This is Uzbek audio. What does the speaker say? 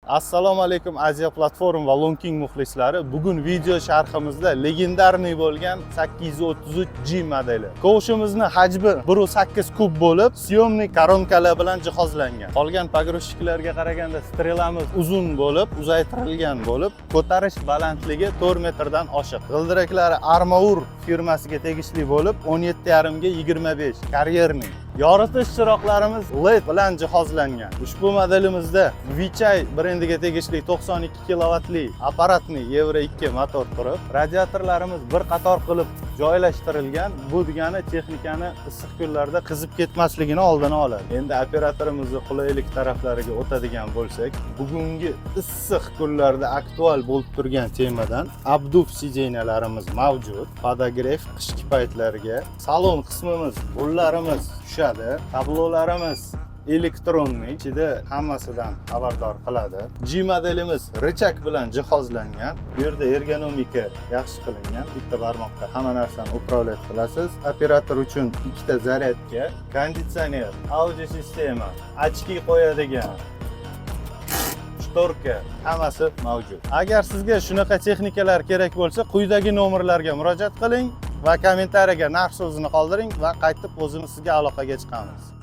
Assalomu alaykum, Aziya Platform va Lonking muxlislari. Bugun video sharhimizda легендарный bo'lgan 833 G modeli. Kovshimizni hajmi 1.8 kub bo'lib, съёмный коронка lar bilan jihozlangan. Qolgan погрузчик larga qaraganda стрела miz uzun bo'lib, uzaytirilgan bo'lib, ko'tarish balandligi 4 metrdan oshiq. G'ildiraklari Armaur firmasiga tegishli bo'lib, 17,5 ga 25 карьерный. Yoritish chiroqlarimiz LED bilan jihozlangan. Ushbu modelimizda Weichai brendiga tegishli 92 kilovatli аппаратный Yevro 2 motor turib, radiatorlarimiz bir qator qilib joylashtirilgan. Bu degani texnikani issiq kunlarda qizib ketmasligini oldini oladi. Endi operatorimizni qulaylik taraflariga o'tadigan bo'lsak, bugungi issiq kunlarda aktual bo'lib turgan temadan обдув сиденья larimiz mavjud. Подогрев qishki paytlarga. Salon qismimiz, rullarimiz tushadi, tablolarimiz электронный, ichida hammasidan xabardor qiladi. G modelimiz рычаг bilan jihozlangan. Bu yerda ergonomika yaxshi qilingan. Bitta barmoqda hamma narsani управлять qilasiz. Operator uchun ikkita зарядка, konditsioner, audio sistema, очки qo'yadigan шторка, hammasi mavjud. Agar sizga shunaqa texnikalar kerak bo'lsa, quyidagi nomerlarga murojaat qiling va kommentariyaga narx so'zini qoldiring va qaytib o'zimiz sizga aloqaga chiqamiz.